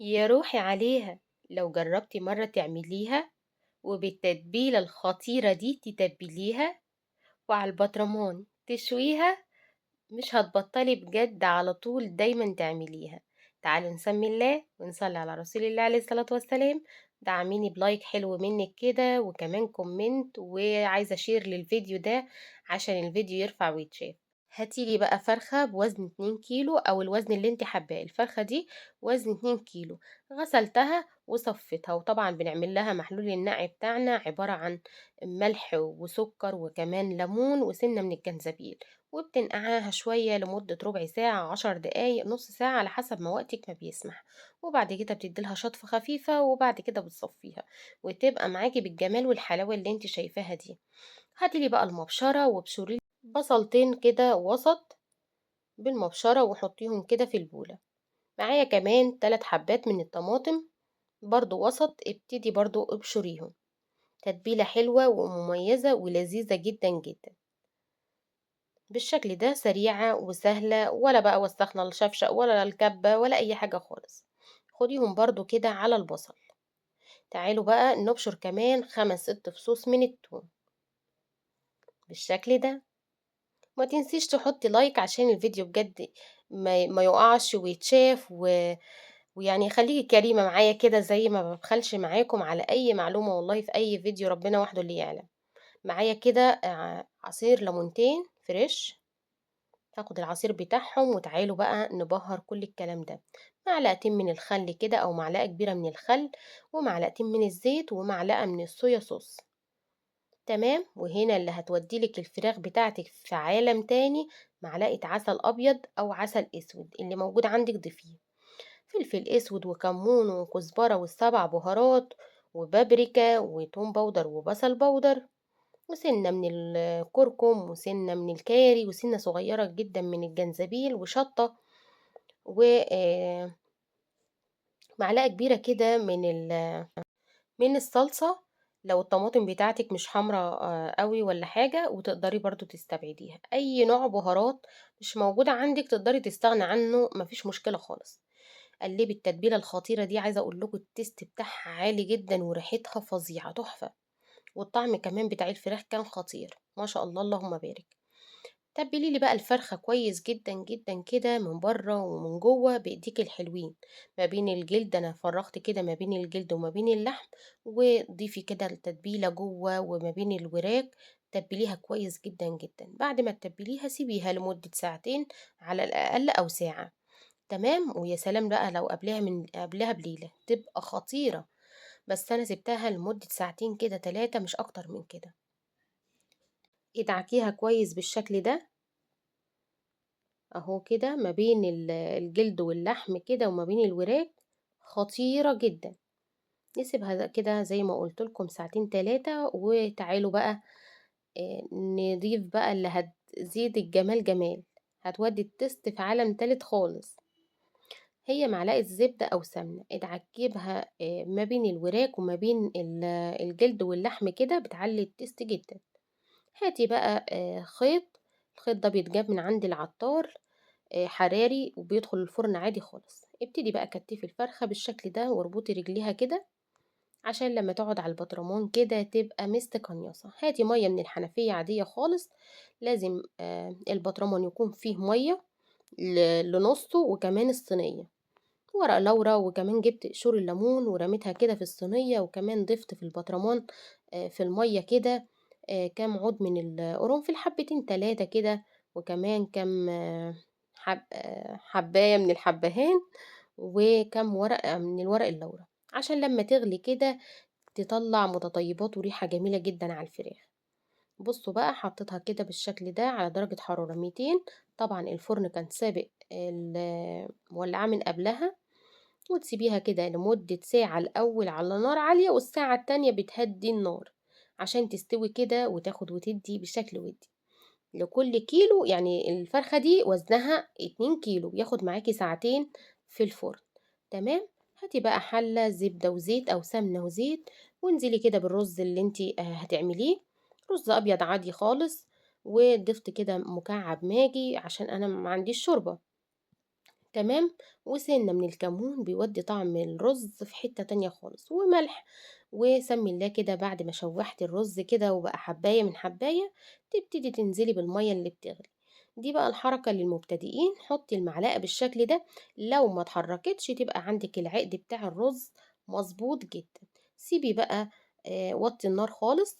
يا روحي عليها. لو جربتي مرة تعمليها وبالتتبيلة الخطيرة دي تتبليها وعلى البطرمان تشويها، مش هتبطلي بجد، على طول دايما تعمليها. تعالي نسمي الله ونصلي على رسول الله عليه الصلاة والسلام. دعميني ب like حلو منك كده، وكمان comment، وعايزة share للفيديو ده عشان الفيديو يرفع ويتشاف. هاتيلي بقى فرخة بوزن 2 كيلو أو الوزن اللي انت حباه. الفرخة دي وزن 2 كيلو، غسلتها وصفيتها، وطبعا بنعمل لها محلول النقع بتاعنا عبارة عن ملح وسكر وكمان ليمون وسنة من الجنزبيل، وبتنقعها شوية لمدة ربع ساعة، 10 دقايق، نص ساعة، على حسب ما وقتك ما بيسمح. وبعد كده بتدي لها شطفة خفيفة، وبعد كده بتصفيها وتبقى معاكي بالجمال والحلاوة اللي انت شايفاها دي. هاتي لي بقى المبشرة وابشري بصلتين كده وسط بالمبشرة وحطيهم كده في البولة. معايا كمان 3 حبات من الطماطم برضو وسط، ابتدي برضو ابشريهم. تتبيلة حلوة ومميزة ولذيذة جدا جدا بالشكل ده، سريعة وسهلة، ولا بقى وسخنا الشفشق ولا الكبة ولا أي حاجة خالص. خديهم برضو كده على البصل. تعالوا بقى نبشر كمان 5-6 فصوص من التوم بالشكل ده. ما تنسيش تحطي like عشان الفيديو بجد ما يقعش ويتشاف، ويعني خليكي كريمة معايا كده زي ما ببخلش معاكم على أي معلومة والله في أي فيديو، ربنا وحده اللي يعلم. معايا كده عصير ليمونتين fresh، هاخد العصير بتاعهم. وتعالوا بقى نبهر كل الكلام ده. معلقتين من الخل كده أو معلقة كبيرة من الخل، ومعلقتين من الزيت، ومعلقة من الصويا صوص. تمام. وهنا اللي هتوديلك الفراخ بتاعتك في عالم تاني، معلقة عسل أبيض أو عسل أسود اللي موجود عندك ضيفيه، فلفل أسود وكمون وكزبرة والسبع بهارات وبابريكا وتوم powder وبصل powder، وسنة من الكركم وسنة من الكاري وسنة صغيرة جدا من الجنزبيل وشطة، و معلقة كبيرة كده من الصلصة لو الطماطم بتاعتك مش حمرا، قوي ولا حاجة، وتقدري برضو تستبعديها. أي نوع بهارات مش موجودة عندك تقدري تستغني عنه، مفيش مشكلة خالص. قلبي التتبيلة الخطيرة دي، عايزة أقول لكم التيست بتاعها عالي جدا وريحتها فظيعة تحفة، والطعم كمان بتاع الفراخ كان خطير ما شاء الله اللهم بارك. تبلي لي بقى الفرخة كويس جدا جدا كده من بره ومن جوه بإيديك الحلوين، ما بين الجلد، أنا فرغت كده ما بين الجلد وما بين اللحم، وضيفي كده التتبيلة جوه وما بين الوراك، تبليها كويس جدا جدا. بعد ما تتبليها سيبيها لمدة ساعتين على الأقل أو ساعة. تمام. ويا سلام بقى لو قبلها من قبلها بليلة تبقى خطيرة، بس أنا سبتها لمدة ساعتين كده 3 مش أكتر من كده. ادعكيها كويس بالشكل ده اهو كده ما بين الجلد واللحم كده وما بين الوراك، خطيرة جدا. نسيبها كده زي ما قلت لكم ساعتين 3. وتعالوا بقى، نضيف بقى اللي هتزيد الجمال جمال، هتودي التست في عالم تالت خالص. هي معلقة زبدة أو سمنة ادعكيبها، ما بين الوراك وما بين الجلد واللحم كده، بتعلي التست جدا. هاتي بقى، خيط، الخيط ده بيتجاب من عند العطار، حراري وبيدخل الفرن عادي خالص. ابتدي بقى كتفي الفرخة بالشكل ده واربطي رجليها كده عشان لما تقعد على البطرمان كده تبقى مستقنيصة. هاتي مية من الحنفية عادية خالص، لازم، البطرمان يكون فيه مية لنصه، وكمان الصينية ورق لورا، وكمان جبت قشور الليمون ورميتها كده في الصينية، وكمان ضفت في البطرمان، في المية كده، كام عود من القرنفل، حبتين 3 كده، وكمان كام، حباية من الحبهان، وكام ورقة من الورق اللورا، عشان لما تغلي كده تطلع متطيبات وريحة جميلة جدا على الفراخ. بصوا بقى حطيتها كده بالشكل ده على درجة حرارة 200، طبعا الفرن كان سابق مولعاه من قبلها، وتسيبيها كده لمدة ساعة الأول على نار عالية، والساعة التانية بتهدي النار عشان تستوي كده وتاخد وتدي بشكل ودي. لكل كيلو، يعني الفرخة دي وزنها 2 كيلو، بياخد معاكي ساعتين في الفرن. تمام. هاتي بقى حلة زبدة وزيت أو سمنة وزيت، وانزلي كده بالرز اللي انتي، هتعمليه، رز أبيض عادي خالص، وضفت كده مكعب ماجي عشان أنا ما عنديش شوربة. تمام، وسِنّة من الكمون بيودّي طعم الرز في حتّة تانية خالص، وملح، وسمّي الله كده بعد ما شوّحتِ الرز كده وبقى حبّاية من حبّاية، تبتدي تنزلي بالمَيّة اللي بتغلي. دي بقى الحركة للمبتدئين، حُطّي المعلقة بالشكل ده، لو ما اتحركتش تبقى عندِك العقد بتاع الرز مضبوط جدًا. سيبي بقى وطّي النار خالص،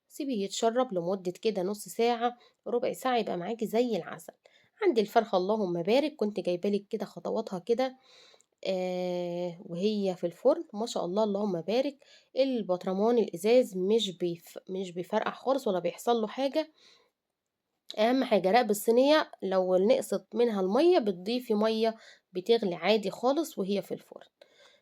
سيبيه يتشرّب لمدة كده نُص ساعة، ربع ساعة، يبقى معاكِ زي العسل. عندي الفرخة اللهم بارك كنت جايبة لِك كده خطواتها كده وهي في الفرن، ما شاء الله اللهم بارك، البطرمان الإزاز مش بيفرقع خالص ولا بيحصل له حاجة. أهم حاجة راقبي الصينية، لو نقصت منها المَيّة بتضيفي مَيّة بتغلي عادي خالص وهي في الفرن.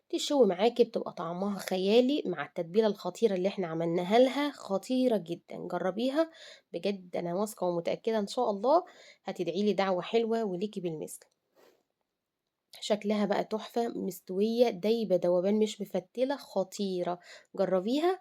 تشوي معاكِ بتبقى طعمها خيالي مع التتبيلة الخطيرة اللي إحنا عملناها لها، خطيرة جدًا، جربيها بجد أنا واثقة ومتأكدة إن شاء الله هتدعي لي دعوة حلوة وليكِ بالمثل. شكلها بقى تحفة، مستوية، دايبة دوبان مش مفتلة، خطيرة، جربيها.